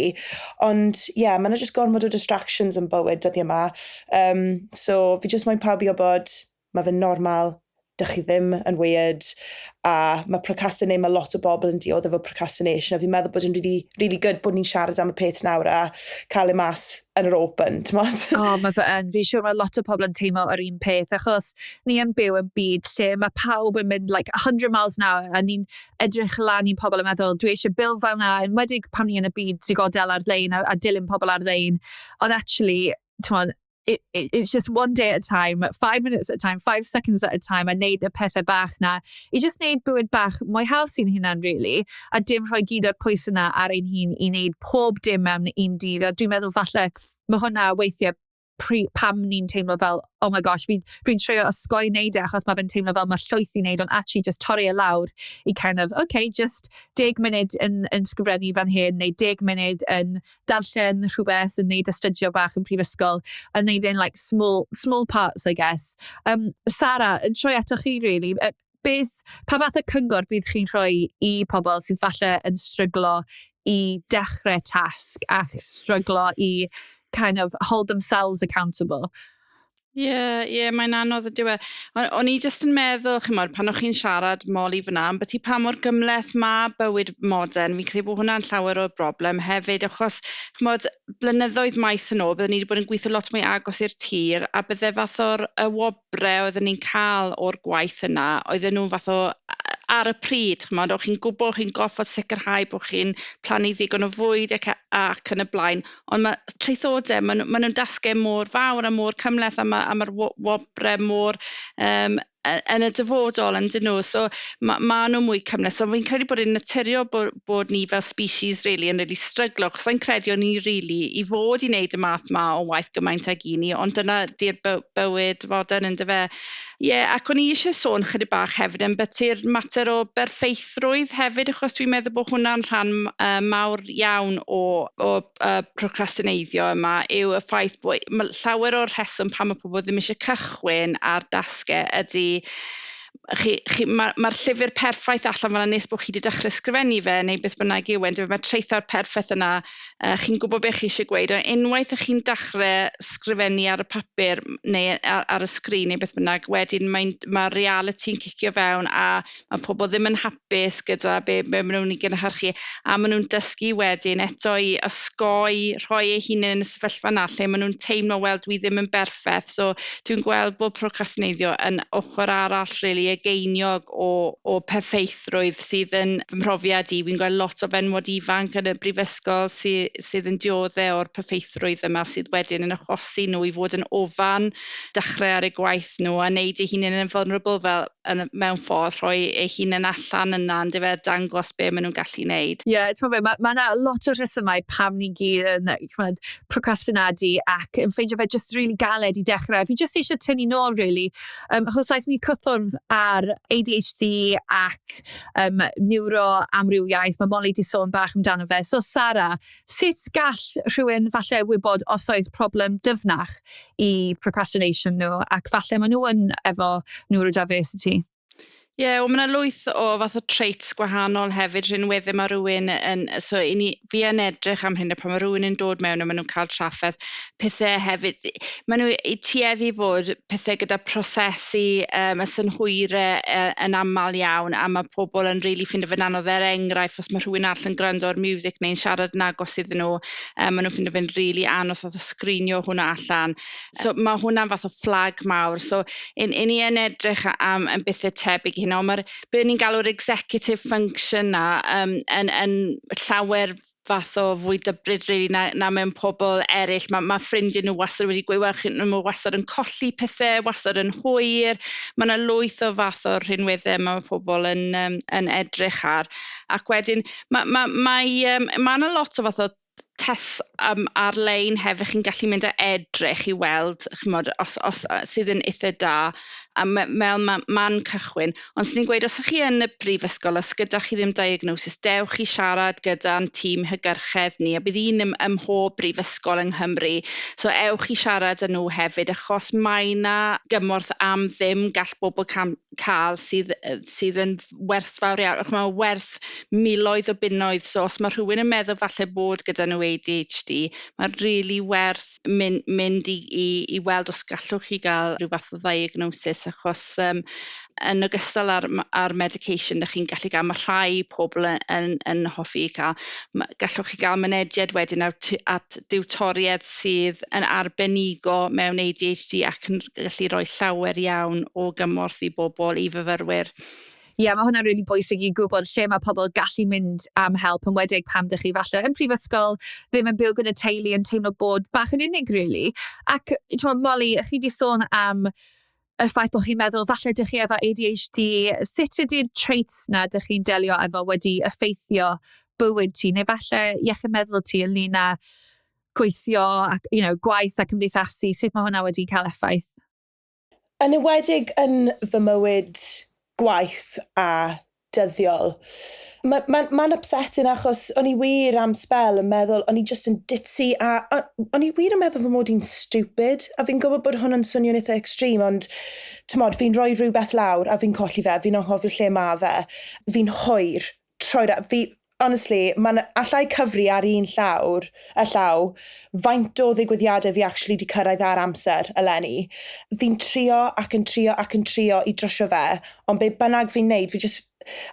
ond ie, yeah, mae yna jyst gormod o distractions yn bywyd dyddiau yma. So fi jyst moyn pawb i wybod, mae fe'n normal, dych chi ddim yn weird, a mae procrastinate, mae lot o bobl yn dioddef efo procrastination, a fi'n meddwl bod yn really, really good bod ni'n siarad am y peth nawr a cael ei mas yn yr open, t'mod? O, oh, mae fe yn. Fi'n siŵr mae lot o pobl yn teimlo yr un peth, achos ni yn byw yn byd lle mae pawb yn mynd like 100 miles an hour, a ni'n edrych lan i'n pobl yn meddwl, "Dwi eisiau byw fel 'na," enwedig pan ni yn y byd digidol ar-lein a dilyn pobl ar-lein. Ond actually, t'mod, it's just one day at a time, 5 minutes at a time, 5 seconds at a time, a neud y pethau bach na, i just neud bywyd bach mwy haws i'n hunan, really, a dim rhoi gyd o'r pwys yna ar ein hun i wneud pob dim mewn un dydd. A dwi'n meddwl falle mae hwnna weithiau pam ni'n teimlo fel, "Oh my gosh, dwi'n trio osgoi wneud e achos mae fe'n teimlo fel mae llwyth i wneud," ond actually just torri e lawr i kind of, okay, just 10 munud yn sgrifennu fan hyn, neu 10 munud yn darllen rhywbeth, yn neud astudio bach yn prifysgol, yn neud e'n like small, small parts, I guess. Sara, yn troi ato chi, really, pa fath o cyngor bydd chi'n rhoi i pobl sydd falle yn stryglo i dechrau tasg ac stryglo i kind of hold themselves accountable? Ie, mae'n anodd ydyw e. O'n i jyst yn meddwl, chimod, pan o'ch chi'n siarad, Molly, fyna, ambyti pa mor gymhleth mae bywyd modern. Fi'n credu bod hwnna'n llawer o broblem hefyd, achos, chimod, blynyddoedd maith yn ôl, byddwn ni wedi bod yn gweithio lot mwy agos i'r tir, a bydde fath o'r y wobre oedden ni'n cael o'r gwaith yna, oedden nhw'n fath o ar y pryd, chimod, o'ch chi'n gwybod chi'n goffod sicrhau bod chi'n plannu ddigon o fwyd ac yn y blaen. Ond mae traethodau, ma nhw'n dasgau mor fawr a mor cymhleth a mae'r wobrau mor yn y dyfodol yn dyn nhw. So ma nhw mwy cymhleth. So fi'n credu bod e'n naturiol bod ni fel species really yn really stryglo. Chos sa'n credu o'n ni really i fod i wneud y math ma o waith gymaint ag i ni, ond dyna di'r bywyd fodern yn dyfe. Ie, yeah, ac o'n i eisiau sôn chydig bach hefyd yn byty'r mater o berffeithrwydd hefyd, achos dwi'n meddwl bod hwnna'n rhan mawr iawn o procrastineiddio yma, yw y ffaith bod llawer o'r rheswm pam mae pobl ddim eisiau cychwyn ar dasgau ydy mae'r llyfr perffaith allan fan'na nes bod chi wedi dechrau ysgrifennu fe neu beth bynnag yw e. Mae'r traethawd perffaith yna, chi'n gwybod beth chi eisiau gweud. Ond unwaith ych chi'n dechrau sgrifennu ar y papur neu ar y sgrin neu beth bynnag, wedyn mae realiti'n cicio fewn a mae pobl ddim yn hapus gyda be maen nhw'n ei gynhyrchu a maen nhw'n dysgu wedyn eto i osgoi rhoi eu hunain yn y sefyllfa yna lle maen nhw'n teimlo, "Wel, dwi ddim yn berffaith." So dwi'n gweld bod procrastineiddio yn ochr arall, really, y geiniog o perffeithrwydd sydd yn fy mhrofiad i. Fi'n gweld lot o fenywod ifanc yn y brifysgol sydd yn dioddef o'r perffeithrwydd yma sydd wedyn yn achosi nhw i fod yn ofan dechrau ar eu gwaith nhw a wneud eu hunain yn vulnerable fel yn, mewn ffordd rhoi eu hunain allan yna, yn dyfe, dangos be maen nhw'n gallu wneud. Ie, yeah, ti'n meddwl, mae yna lot o rhesymau pam ni'n gyd yn ch'mod, procrastinadu ac yn ffeindio fe just really galed i dechrau. Fi just eisiau tynnu nôl, really, achos aethon ni cyffwrdd ar ADHD ac neuroamrywiaeth. Mae Molly di sôn bach amdano fe. So, Sara, sut gall rhywun falle wybod os oes problem dyfnach i procrastination nhw ac falle maen nhw yn efo neurodiversity? Ie, yeah, wel, mae yna lwyth o fath o traits gwahanol hefyd, rhinweddau mae rhywun yn. So, i ni, fi yn edrych am hyn, pan mae rhywun yn dod mewn a maen nhw'n cael trafferth, pethau hefyd, maen nhw i tueddu fod pethau gyda prosesu y synhwyrau yn aml iawn, a mae pobl yn rili really ffindo fe'n anodd. Er enghraifft, os mae rhywun arall yn gwrando ar music neu'n siarad yn agos iddyn nhw, maen nhw'n ffindo fe'n rili really anodd fath o sgrinio hwnna allan. So mae hwnna'n fath o flag mawr. So, in ni yn edrych am bethau tebyg i hynna, ond mae'r, be ni'n galw'r executive function na yn llawer fath o fwy dybryd really, na mewn pobl eraill. Mae ffrindiau nhw wastad wedi gweud, wel, nhw wastad yn colli pethau, wastad yn hwyr. Mae yna lwyth o fath o rhinweddau mae pobl yn edrych ar. Ac wedyn, mae yna lot o fath o tests ar-lein hefyd chi'n gallu mynd a edrych i weld, ch'mod, os sydd yn eitha da a mewn man cychwyn. Ond sy'n ni'n gweud, os ydych chi yn y brifysgol, os gyda chi ddim diagnosis, dewch i siarad gyda'n tîm hygyrchedd ni, a bydd un ym mhob brifysgol yng Nghymru. So ewch i siarad â nhw hefyd, achos mae yna gymorth am ddim gall bobl cael sydd yn werthfawr iawn. Ac mae werth miloedd o bunnoedd, so os mae rhywun yn meddwl falle bod gyda nhw ADHD, mae'n really werth mynd i weld os gallwch chi gael rhyw fath o diagnosis, achos yn ogystal â'r medication ydych chi'n gallu gael, mae rhai pobl yn hoffi cael, gallwch chi gael mynediad wedyn at diwtoriaid sydd yn arbenigo mewn ADHD ac yn gallu rhoi llawer iawn o gymorth i bobl, i fyfyrwyr. Ie, yeah, mae hwnna'n really bwysig i gwybod lle mae pobl gallu mynd am help, yn wedig pam dych chi falle yn prifysgol, ddim yn byw gyda teulu, yn teimlo bod bach yn unig, really. Ac, ti'n Molly, chi di sôn am y ffaith bod chi'n meddwl falle dych chi efo ADHD. Sut ydy'r traits na dych chi'n delio efo wedi effeithio bywyd ti, neu falle iechyd meddwl ti ynglyn â gweithio ac, gwaith a cymdeithasu, sut mae hwnna wedi cael effaith? Yn enwedig yn fy mywyd gwaith a dyddiol. Mae'n ma upsetting achos o'n i wir am spel yn meddwl, o'n i just yn ditzy a o'n i wir yn meddwl fy mod i'n stupid, a fi'n gwybod bod hwn yn swnio'n eitha extreme, ond tymod, fi'n rhoi rhywbeth lawr a fi'n colli fe, fi'n anghofio lle ma fe, fi'n hwyr, trwy'r, fi, honestly, mae'n allai cyfri ar un llawr, y llaw, faint o ddigwyddiadau fi actually di cyrraedd ar amser eleni. Fi'n trio ac yn trio ac yn trio i drwsio fe, ond be bynnag fi'n neud,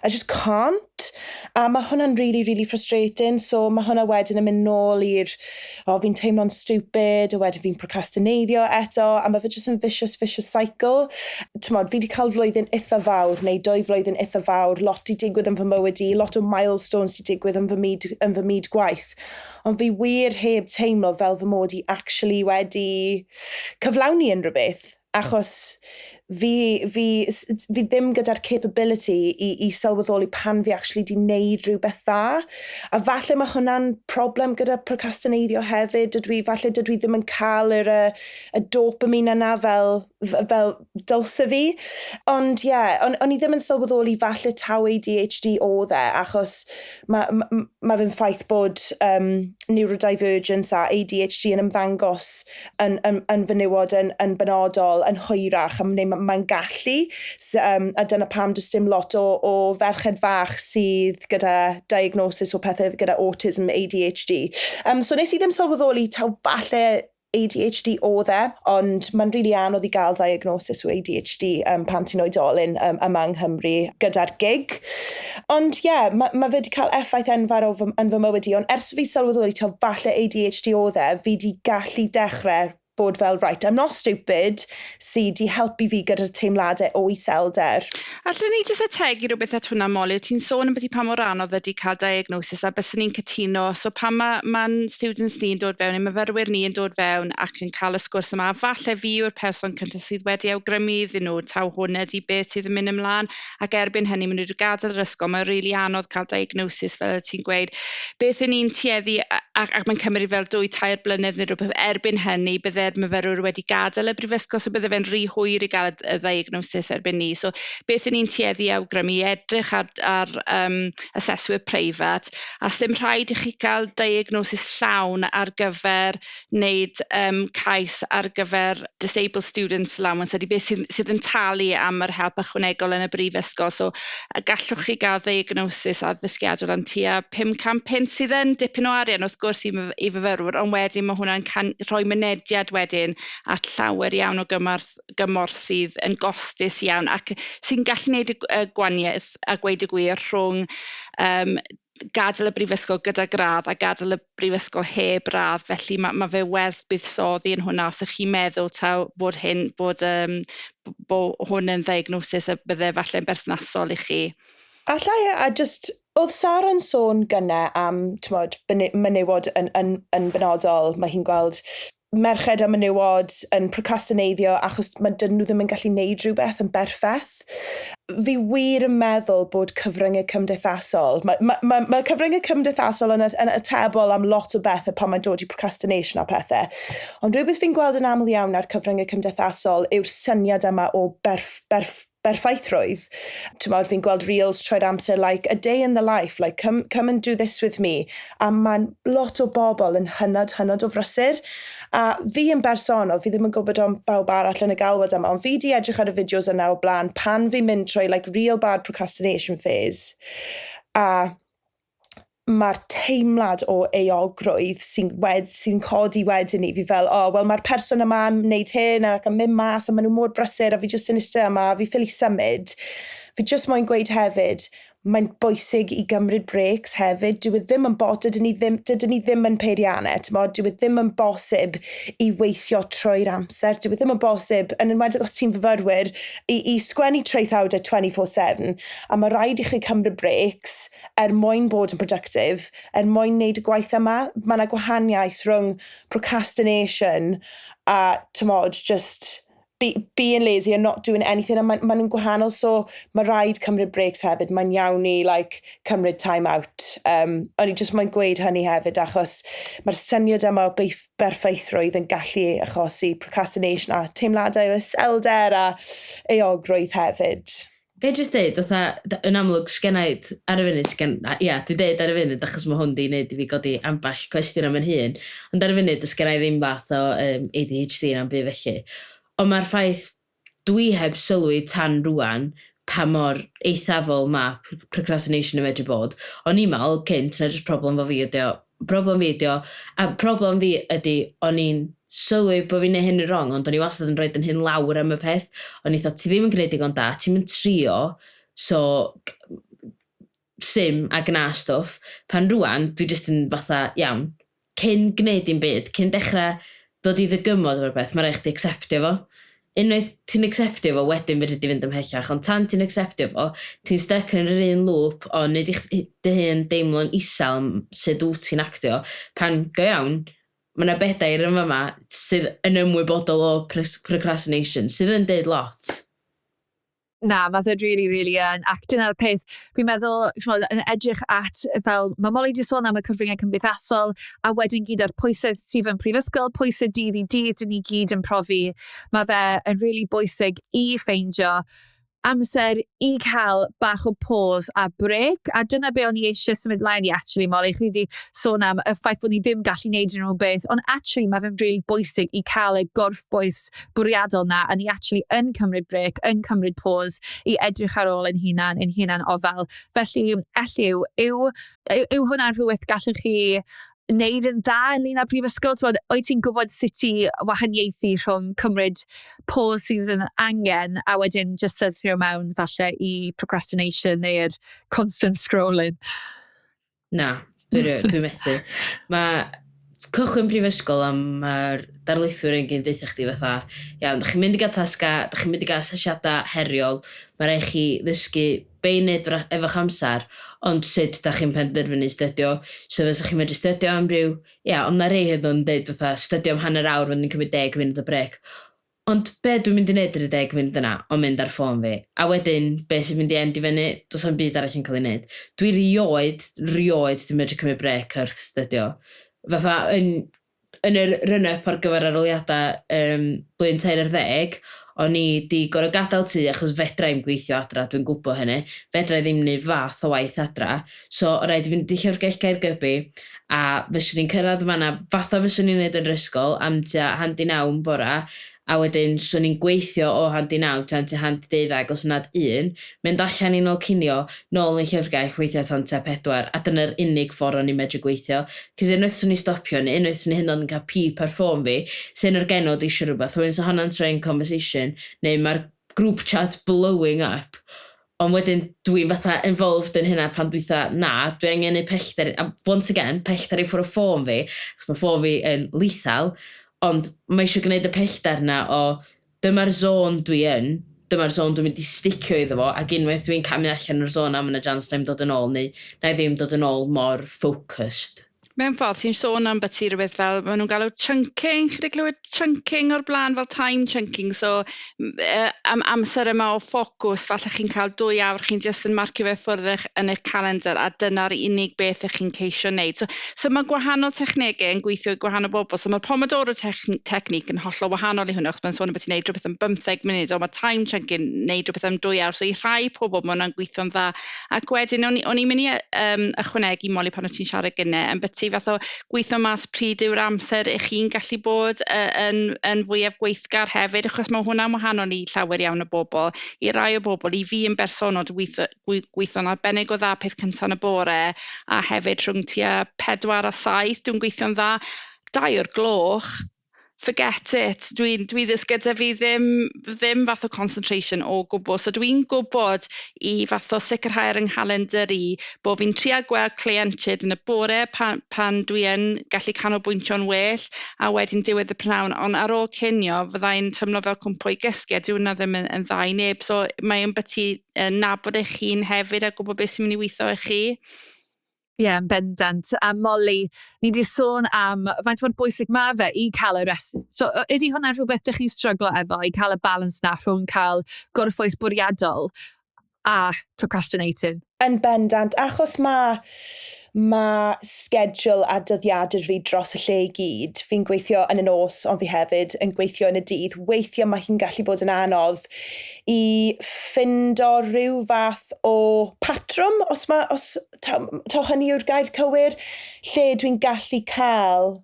I just can't. A mae hwnna'n really, really frustrating. So mae hwnna wedyn yn mynd nôl i'r, "O, oh, fi'n teimlo'n stupid," a wedyn fi'n procrastineiddio eto, a mae fe just yn vicious, vicious cycle. Tymod, fi wedi cael flwyddyn eitha fawr, neu 2 flwyddyn eitha fawr, lot i digwydd yn fy mywyd i, lot o milestones i digwydd yn fy myd gwaith. Ond fi wir heb teimlo fel fy mod i actually wedi cyflawni unrhyw beth, achos fi ddim gyda'r capability i sylweddoli pan fi actually di wneud rhywbeth dda. A falle mae hwnna'n problem gyda procrastineiddio hefyd. Falle dydw i ddim yn cael y dopamine yna fel dylse fi. Ond ie, yeah, on i ddim yn sylweddoli falle taw ADHD oedd e, achos mae fe'n ffaith bod neurodivergence a ADHD yn ymddangos yn fenywod yn benodol, yn hwyrach, a neu mae'n gallu. So, a dyna pam does dim lot o ferched fach sydd gyda diagnosis o pethau gyda autism, ADHD. So nes i ddim sylweddoli taw falle ADHD oedd e, ond mae'n rili really anodd i gael diagnosis o ADHD pan ti'n oedolyn yma yng Nghymru gyda'r gig. Ond ie, yeah, mae fe wedi cael effaith enfawr yn fy mywyd i, ond ers fi sylweddoli taw falle ADHD oedd e, fi wedi gallu dechrau Bod fel, "Right, I'm not stupid," sydd di helpu fi gyda'r teimladau o iselder. Allwn ni jyst ategu rhywbeth at hwnna, Molly? Ti'n sôn am beth i pa mor anodd ydy cael diagnosis a byswn ni'n cytuno. So pan mae ma students ni'n dod fewn, neu myfyrwyr ni yn dod fewn ac yn cael y sgwrs yma, falle fi yw'r person cyntaf sydd wedi awgrymu iddyn nhw taw hwn ydy beth sydd yn mynd ymlaen, ac erbyn hynny maen nhw wedi gadael yr ysgol. Mae'n rili really anodd cael diagnosis, fel ti'n gweud. Beth y'n ni'n tueddu, ac mae'n cymryd fel 2, 3 blynedd neu rhywbeth, erbyn hynny bydde'r myfyrwyr wedi gadael y brifysgol, so bydde fe'n rhy hwyr i gael y diagnosis erbyn ni. So beth y'n ni'n tueddu awgrymu, edrych ar aseswyr preifat, a sdim rhaid i chi gael diagnosis llawn ar gyfer wneud cais ar gyfer Disabled Students Allowance, ydy beth sydd yn talu am yr help ychwanegol yn y brifysgol. So gallwch chi gael diagnosis addysgiadol am tua £500, sydd yn dipyn o arian wrth gwrs i fyfyrwyr, ond wedyn mae hwnna'n rhoi mynediad wedyn at llawer iawn o gymorth sydd yn gostus iawn ac sy'n gallu gwneud y gwahaniaeth a gweud y gwir rhwng gadael y brifysgol gyda gradd a gadael y brifysgol heb radd. Felly mae fe werth buddsoddi yn hwnna os ych chi'n meddwl taw bod hwn yn ddiagnosis y bydde falle'n berthnasol i chi. Allai, a just, oedd Sara'n sôn gynne am, t'mod, menywod yn benodol, mae hi'n gweld merched a menywod yn procrastineiddio achos mae dyn nhw ddim yn gallu neud rhywbeth yn berffaith. Fi wir yn meddwl bod cyfryngau cymdeithasol, mae cyfryngau cymdeithasol yn atebol am lot o bethau pan mae'n dod i procrastination a pethau. Ond rhywbeth fi'n gweld yn aml iawn ar cyfryngau cymdeithasol yw'r syniad yma o berffaithrwydd. T'mod, fi'n gweld reels trwy'r amser, like, "A day in the life," like, "Come and do this with me." A mae'n lot o bobl yn hynod, hynod o frysur. A fi yn bersonol, fi ddim yn gwybod am bawb arall yn y galwad yma, ond fi di edrych ar y fideos yna o blaen pan fi'n mynd trwy, like, real bad procrastination phase. A mae'r teimlad o euogrwydd sy codi wedyn ni, fi fel, "Oh, wel, mae'r person yma yn wneud hyn ac yn mynd mas a maen nhw mor brysur a fi jyst yn eistedd yma a fi ffili symud." Fi jyst moyn gweud hefyd, mae'n bwysig i gymryd breaks hefyd. Dyw e ddim yn bot, dydyn ni ddim yn peiriannau, t'mod, dyw e ddim yn bosib i weithio trwy'r amser. Dyw e ddim yn bosib, yn enwedig os ti'n fyfyrwyr, i sgwennu traethawdau 24/7, a mae rhaid i chi cymryd breaks er mwyn bod yn productive, er mwyn wneud y gwaith yma. Mae yna gwahaniaeth rhwng procrastination a, t'mod, just being lazy and not doing anything, a ma nhw'n gwahanol, so mae rhaid cymryd breaks hefyd. Mae'n iawn i, like, cymryd time out. O'n i just moyn gweud hynny hefyd achos mae'r syniad yma o berffeithrwydd yn gallu achosi procrastination a teimladau o iselder a euogrwydd hefyd. Ga i just deud, fatha, yn amlwg, sgenna i, ar y funud, ia, dwi'n deud ar y funud, achos mae hwn di wneud i fi godi ambell cwestiwn am yn hun, ond ar y funud, sgenna i ddim fath o ADHD na'n byd felly. Ond mae'r ffaith dwi heb sylwi tan rwan pa mor eithafol mae procrastination yn medru bod. O'n i'n meddwl cynt, na jyst problem fo fi ydi o. Problem fi ydi o. A problem fi ydi, o'n i'n sylwi bod fi'n neud hyn yn wrong, ond o'n i wastad yn rhoi yn hyn lawr am y peth. O'n i thought, "Ti ddim yn gwneud digon da, ti'n mynd trio, so sim a gna stwff." Pan rwan, dwi jyst yn fatha, "Iawn, cyn gwneud dim byd, cyn dechrau ddod i ddygymod efo'r beth, mae rhaid chdi acceptio fo." Unwaith ti'n acceptio fo, wedyn fedri di fynd ymhellach, ond tan ti'n acceptio fo, ti'n stuck yn yr un loop o wneud i dy hun deimlo'n isel am sut wyt ti'n actio, pan go iawn, mae yna bedair yn fama sydd yn ymwybodol o procrastination, sydd yn deud lot. Na, mae fe really, really yn. Ac dyna'r peth, fi'n meddwl, ch'mod, yn edrych at, fel, mae Molly 'di sôn am y cyfryngau cymdeithasol, a wedyn gyd o'r pwysau sydd yn prifysgol, pwysau dydd i dydd, dyn ni gyd yn profi. Mae fe yn really bwysig i ffeindio amser i cael bach o pause a break. A dyna be o'n i eisiau symud mlaen i, actually, Molly. Chi wedi sôn am y ffaith bod ni ddim gallu neud unrhyw beth, ond actually mae fe'n really bwysig i cael y gorffwys bwriadol na, a ni actually yn cymryd break, yn cymryd pause i edrych ar ôl ein hunan ofal. Felly, Elliw, yw hwnna'n rhywbeth gallwch chi wneud yn dda ynglyn â prifysgol? T'mod, wyt ti'n gwybod sut i wahaniaethu rhwng cymryd pause sydd yn angen a wedyn just syrthio mewn falle i procrastination neu'r constant scrolling? Na, dwi methu. Mae Cychwyn prifysgol a mae'r darlithwyr yn gyd deutha chdi fatha, "Iawn, da chi'n mynd i gael tasga, da chi'n mynd i gael asesiadau heriol, mae rhaid chi ddysgu be i wneud efo'ch amser, ond sut da chi'n penderfynu stydio?" So fysa chi'n medru stydio am ryw, ia, ond na rei hyd yn dweud fatha, stydio am hanner awr, wedyn cymryd 10 munud o brec. Ond be dwi'n mynd i wneud yn y 10 munud yna? Ond mynd ar ffôn fi. A wedyn, be sy'n mynd i end i fyny, does na'm byd arall yn cael ei wneud. Dwi rioed, rioed dwi'n medru cymryd brec wrth stydio. Fatha, yn yr run-up ar gyfer arholiadau blwyddyn 13, o'n i di gorfod gadael tŷ achos fedra i'm gweithio adra, dwi'n gwybod hynny. Fedra i ddim wneud fath o waith adra. So, o rhaid i fynd i llyfrgell Caergybi, a fyswn i'n cyrraedd fanna, fatha fyswn i'n neud yn yr ysgol, am tua 8:30 yn bora, a wedyn swn i'n gweithio o 8:30 tan tua 11:30 os nad 1, mynd allan i nôl cinio, nôl yn llyfrgell weithiau tan tua 4, a dyna'r unig ffordd o'n i'n medru gweithio. Cos unwaith swn i'n stopio, neu unwaith swn i hyd yn oed yn cael pip ar ffôn fi, sy'n o'r genod eisiau rhywbeth, wedyn so hwnna'n troi'n conversation, neu mae'r group chat blowing up. Ond wedyn dwi'n fatha involved yn hynna pan dwi'n fatha, na, dwi angen neud pellter, a once again, pellter i ffwrdd o ffôn fi, achos mae ffôn fi yn lethal, ond mae eisiau gwneud y pellter na o dyma'r zone dwi yn, dyma'r zone dwi'n mynd i sticio iddo fo, ac unwaith dwi'n camu allan o'r zone am yna chance na i'm dod yn ôl, neu na i ddim dod yn ôl mor focused. Mewn ffordd, ti'n sôn am beth rhywbeth fel, maen nhw'n galw chunking, chi wedi clywed chunking o'r blaen, fel time chunking, so am amser yma o ffocws, falle chi'n cael 2 awr, chi'n jyst yn marcio fe ffwrdd yn eich calendar, a dyna'r unig beth ych chi'n ceisio wneud. So mae gwahanol technegau yn gweithio i gwahanol bobl, so mae'r Pomodoro technique yn hollol wahanol i hwnna, achos mae'n sôn am beth i'n gwneud rhywbeth am 15 munud, ond mae time chunking wneud rhywbeth am 2 awr, so i rhai pobl mae hwnna'n gweithio'n dda. Ac wedyn, o'n i'n mynd i ychwanegu, Molly, pan o ti'n siarad gynnau, yn byti fath o gweithio mas pryd yw'r amser ych chi'n gallu bod yn fwyaf gweithgar hefyd, achos mae hwnna'n wahanol i llawer iawn o bobl. I rai o bobl, i fi yn bersonol, dwi'n gweithio'n arbennig o dda peth cyntaf yn y bore, a hefyd rhwng tua 4 a 7, dwi'n gweithio'n dda. 2 o'r gloch, forget it. Dwi ddys gyda fi ddim fath o concentration o gwbl. So dwi'n gwybod i fath o sicrhau ar yng nghalendr i bod fi'n trio gweld cleientiaid yn y bore pan dwi yn gallu canolbwyntio'n well a wedyn diwedd y prynhawn. Ond ar ôl cinio fyddai'n teimlo fel cwmpo i gysgu a dyw hwnna ddim yn dda i neb. So mae'n byti nabod eich hun hefyd a gwybod beth sy'n mynd i weithio i chi. Ie, yeah, yn bendant. A Molly, ni wedi sôn am faint mor bwysig mae fe i cael y rest. So, ydy hwnna rhywbeth dych chi'n stryglo efo, i cael y balance na rhwng cael gorffwys bwriadol a procrastinating? Yn bendant, achos mae schedule a dyddiadur fi dros y lle i gyd. Fi'n gweithio yn y nos, ond fi hefyd yn gweithio yn y dydd. Weithiau mae hi'n gallu bod yn anodd i ffindo rhyw fath o patrwm, os taw hynny yw'r gair cywir, lle dwi'n gallu cael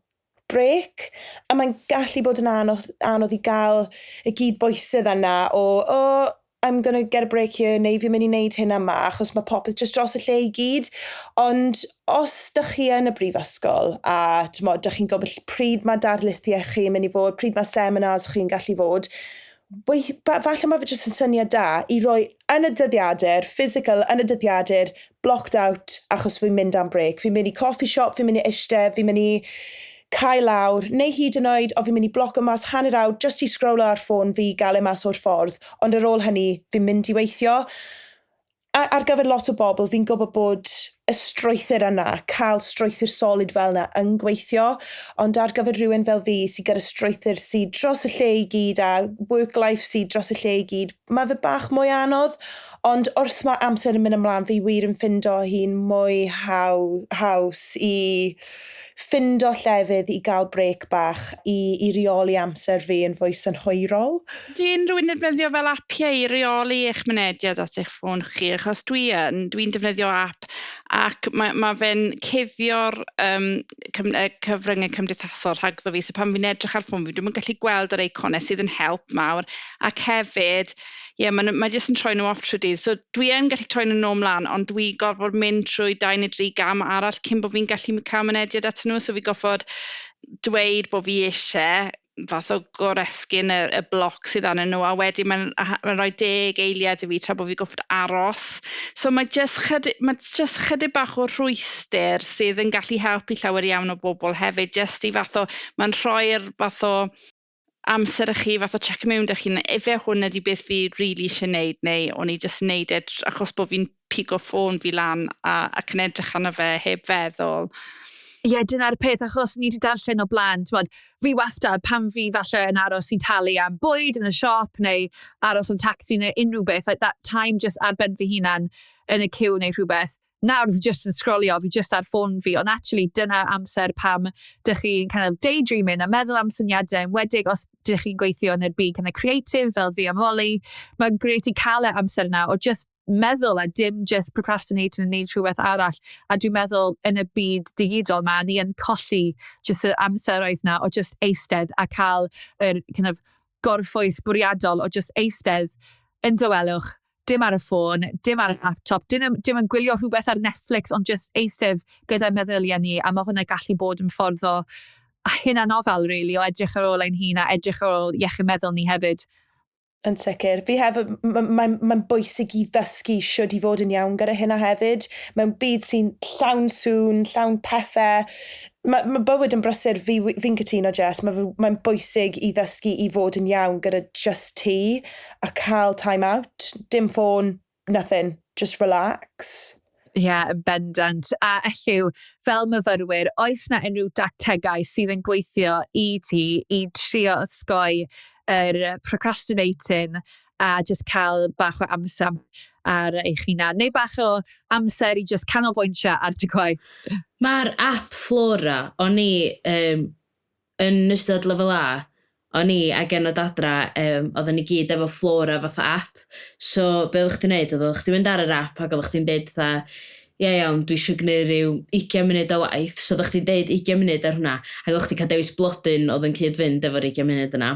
break. A mae'n gallu bod yn anodd, anodd i gael y gyd bwysedd yna o, "Oh, I'm gonna get a break here," neu "Fi'n mynd i wneud hyn yma," achos mae popeth just dros y lle i gyd. Ond os dych chi yn y brifysgol a t'mod, dych chi'n gwybod pryd mae darlithiau chi yn mynd i fod, pryd mae seminars chi'n gallu fod, falle mae fe jyst yn syniad da i roi yn y dyddiadur, physical yn y dyddiadur, blocked out achos fi'n mynd am break. Fi'n mynd i coffee shop, fi'n mynd i eistedd, fi'n mynd i cael lawr, neu hyd yn oed, o fi'n mynd i bloco mas hanner awr just i scrollo ar ffôn fi, gael e mas o'r ffordd. Ond ar ôl hynny, fi'n mynd i weithio. A, ar gyfer lot o bobl, fi'n gwybod bod y strwythur yna, cael strwythur solid fel yna yn gweithio, ond ar gyfer rhywun fel fi sydd gyda strwythur sydd dros y lle i gyd a work life sydd dros y lle i gyd, mae fe bach mwy anodd, ond wrth mae amser yn mynd ymlaen, fi wir yn ffindo hi'n mwy haws i ffindo llefydd i gael break bach, i reoli amser fi yn fwy synhwyrol. Di unrhyw un defnyddio fel apiau i reoli eich mynediad at eich ffôn chi? Achos dwi'n defnyddio app ac mae fe'n cuddio'r cyfryngau cymdeithasol rhagddo fi. So pan fi'n edrych ar ffôn fi, dwi'n gallu gweld yr eiconau sydd yn help mawr. Ac hefyd, ie, yeah, mae jyst yn troi nhw off trwy dydd. So dwi yn gallu troi nhw nôl mlaen, ond dwi gorfod mynd trwy 2 neu 3 gam arall cyn bod fi'n gallu cael mynediad at nhw. So fi gorfod dweud bod fi eisiau fath o goresgyn y bloc sydd arnyn nhw, a wedyn mae'n ma rhoi 10 eiliad i fi tra bod fi goffod aros. So mae just chydig bach o rhwystyr sydd yn gallu helpu llawer iawn o bobl hefyd, just i fath o, mae'n rhoi'r fath o amser i chi fath o check mewn dych chi'n, ife hwn ydy beth fi really eisiau gwneud, neu o'n i jyst yn neud e achos bod fi'n pigo ffôn fi lan ac yn edrych arno fe heb feddwl. Ie, yeah, dyna'r peth, achos ni wedi darllen o blaen, t'mod, fi wastad, pan fi falle yn aros i talu am bwyd yn y siop, neu aros am taxi neu unrhyw beth, like that time just ar ben fy hunan yn y ciw neu rhywbeth, nawr fi just yn scrollio, fi just ar ffôn fi, ond actually dyna amser pam dych chi'n kind of daydreaming a meddwl am syniadau, enwedig os dych chi'n gweithio yn y byd kind of creative fel fi a Molly, mae'n grêt i cael y amser yna o just meddwl a dim just procrastinating yn neud rhywbeth arall. A dwi'n meddwl yn y byd digidol ma, ni yn colli just y amseroedd na o just eistedd a cael yr kind of gorffwys bwriadol o just eistedd yn dawelwch, dim ar y ffôn, dim ar y laptop, dim yn gwylio rhywbeth ar Netflix, ond just eistedd gyda meddyliau ni, a mae hwnna gallu bod yn ffordd o hunanofal, really, o edrych ar ôl ein hun a edrych ar ôl iechyd meddwl ni hefyd. Yn sicr. Fi hefyd, mae'n ma bwysig i ddysgu shwd i fod yn iawn gyda hynna hefyd. Mewn byd sy'n llawn sŵn, llawn pethau. Mae ma bywyd yn brysur, fi'n cytuno, Jess, mae'n ma bwysig i ddysgu i fod yn iawn gyda just ti a cael time out. Dim ffôn, nothing, just relax. Ie, yeah, yn bendant. A Elliw, fel myfyrwyr, oes na unrhyw dactegau sydd yn gweithio i ti i trio osgoi yr procrastinating a just cael bach o amser ar eich hunan, neu bach o amser i just canolbwyntio ar dy gwaith? Mae'r app Flora, o'n i yn ystod lefel A, o'n i a genod adra, oedden ni gyd efo Flora fatha app. So, be oeddech chdi'n neud? Oeddech chdi'n mynd ar yr app ac oeddech chdi'n deud fatha, "Ie iawn, dwi eisiau gwneud rhyw 20 munud o waith." So oeddech chdi'n deud 20 munud ar hwnna, ac oeddech chdi'n cael dewis blodyn oedd yn cyd-fynd efo'r 20 munud yna.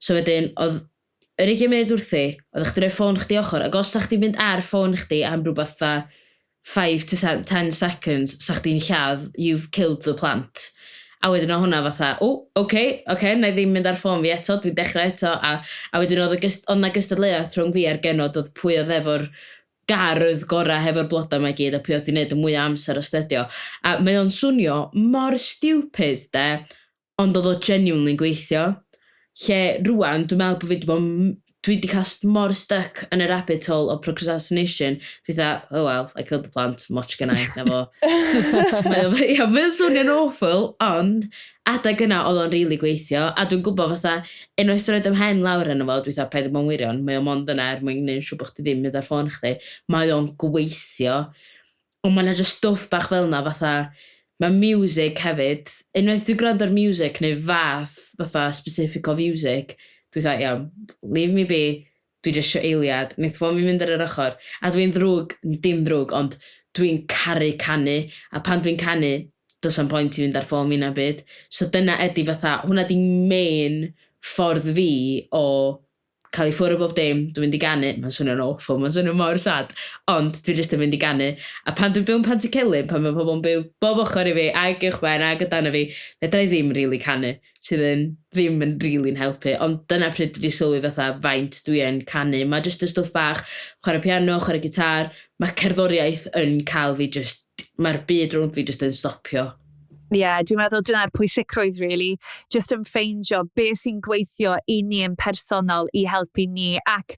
So wedyn, oedd yr 20 munud wrthi, oeddech chdi'n rhoi ffôn chdi ochr, ac os sa chdi'n mynd ar ffôn chdi am rhywbeth fatha 5 to 10 seconds, sa chdi'n lladd, you've killed the plant. A wedyn o hwnna fatha, "O, oh, oce, okay, na i ddim mynd ar ffôn fi eto, dwi'n dechrau eto." A wedyn oedd 'na gystadleuaeth rhwng fi a'r genod oedd pwy oedd efo'r gardd gorau hefo'r blodau 'ma i gyd a pwy oedd 'di wneud y mwy o amser astudio. A mae o'n swnio mor stupid, de, ond oedd o genuinely gweithio. Lle rwan, dwi'n meddwl bod fi wedi bod, dwi wedi cael mor stuck yn y rabbit hole o procrastination. Dwi dda, "Oh well, I killed the plant, moch gen i, na fo." Ia, mae'n swnio'n awful, ond adeg yna oedd o'n really gweithio, a dwi'n gwybod fatha, unwaith roed ym mhen lawr yno fo, dwi'n dweud, "Paid â bod yn wirion, mae o mond yna er mwyn gwneud yn siŵr bod chdi ddim mynd ar ffôn chdi." Mae o'n gweithio. Ond mae yna just stwff bach fel yna, fatha, mae music hefyd, unwaith dwi'n gwrando ar music neu fath fatha specific o music, dwi'n dweud, "Iawn, leave me be, dwi jyst isio eiliad," wneith ffôn fi mynd ar yr ochr. A dwi'n ddrwg, dim ddrwg, ond dwi'n caru canu, a pan dwi'n canu, does 'na'm point i fynd ar ffôn fi na byd. So dyna ydy fatha, hwnna di main ffordd fi o cael ei ffwrdd o bob dim, dwi'n mynd i ganu, mae'n swnio'n awful, mae'n swnio mor sad, ond dwi'n just yn mynd i ganu. A pan dwi'n byw yn Pantycelyn, pan mae pobl yn byw bob ochr i fi, ag uwchben, ag o dan fi, fedra i ddim really canu, sydd yn ddim yn really'n helpu. Ond dyna pryd dwi wedi sylwi fatha faint dwi yn canu. Mae just y stwff bach, chwarae piano, chwarae gitar, mae cerddoriaeth yn cael fi just, mae'r byd rownd fi just yn stopio. Ie, yeah, dwi'n meddwl dyna'r pwysigrwydd, really. Just yn ffeindio beth sy'n gweithio i ni yn personol i helpu ni. Ac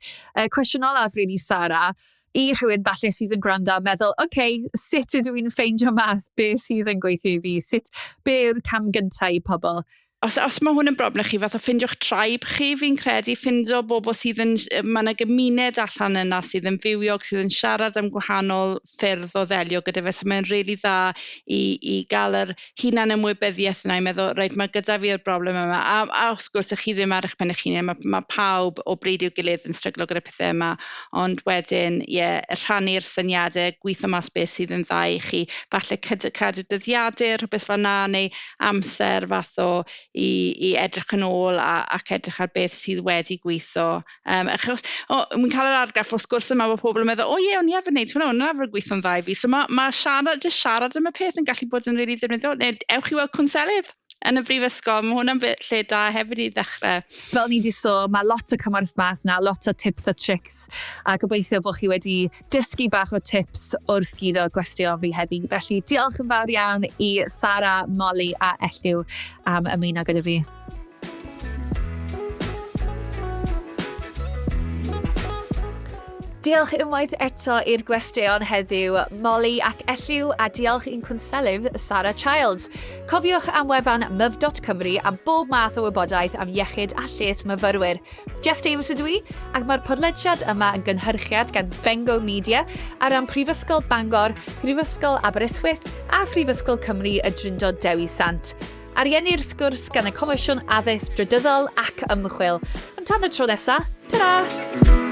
cwestiwn olaf, really, Sara, i rhywun falle sydd yn gwrando a meddwl, "Oce, okay, sut ydw i'n ffeindio mas beth sydd yn gweithio i fi? Sut, be yw'r cam gyntaf i pobl?" Os mae hwn yn broblem i chi, fath o ffindiwch tribe chi, fi'n credu, ffindio bobl sydd yn, mae yna gymuned allan yna sydd yn fywiog, sydd yn siarad am gwahanol ffyrdd o ddelio gyda fe, so mae'n really dda i gael yr hunan ymwybyddiaeth yna i meddwl, "Reit, mae gyda fi'r broblem yma." A wrth gwrs, ych chi ddim ar eich pen eich hunain, mae pawb o bryd i'w gilydd yn stryglo gyda pethau yma, ond wedyn, ie, yeah, rhannu'r syniadau, gweithio mas beth sydd yn dda i chi, falle cadw dyddiadur, rhywbeth fel 'na, neu amser fath o i edrych yn ôl ac edrych ar beth sydd wedi gweithio. Achos, o, wy'n cael yr argraff o sgwrs yma bod pobl yn meddwl, "O ie, o'n i arfer wneud hwnna, o'n i arfer gweithio'n dda i fi." So mae siarad, just siarad am y peth yn gallu bod yn really ddefnyddiol. Neu ewch i weld cwnselydd. yn y brifysgol, mae hwnna'n lle da hefyd i ddechrau. Fel ni wedi sôn, mae lot o cymorth mas 'na, lot o tips a tricks, a gobeithio bod chi wedi dysgu bach o tips wrth gyd o gwestiwn fi heddi. Felly diolch yn fawr iawn i Sara, Molly a Elliw am ymuno gyda fi. Diolch unwaith eto i'r gwesteion heddiw, Molly ac Elliw, a diolch i'n cwnselydd Sarah Childs. Cofiwch am wefan myf.cymru am bob math o wybodaeth am iechyd a lles myfyrwyr. Jess Davies ydw i, ac mae'r podlediad yma yn gynhyrchiad gan Bengo Media ar ran Prifysgol Bangor, Prifysgol Aberystwyth a Phrifysgol Cymru y Drindod Dewi Sant. Ariennir sgwrs gan y Comisiwn Addysg Drydyddol ac Ymchwil. Ond tan y tro nesaf, ta-ra!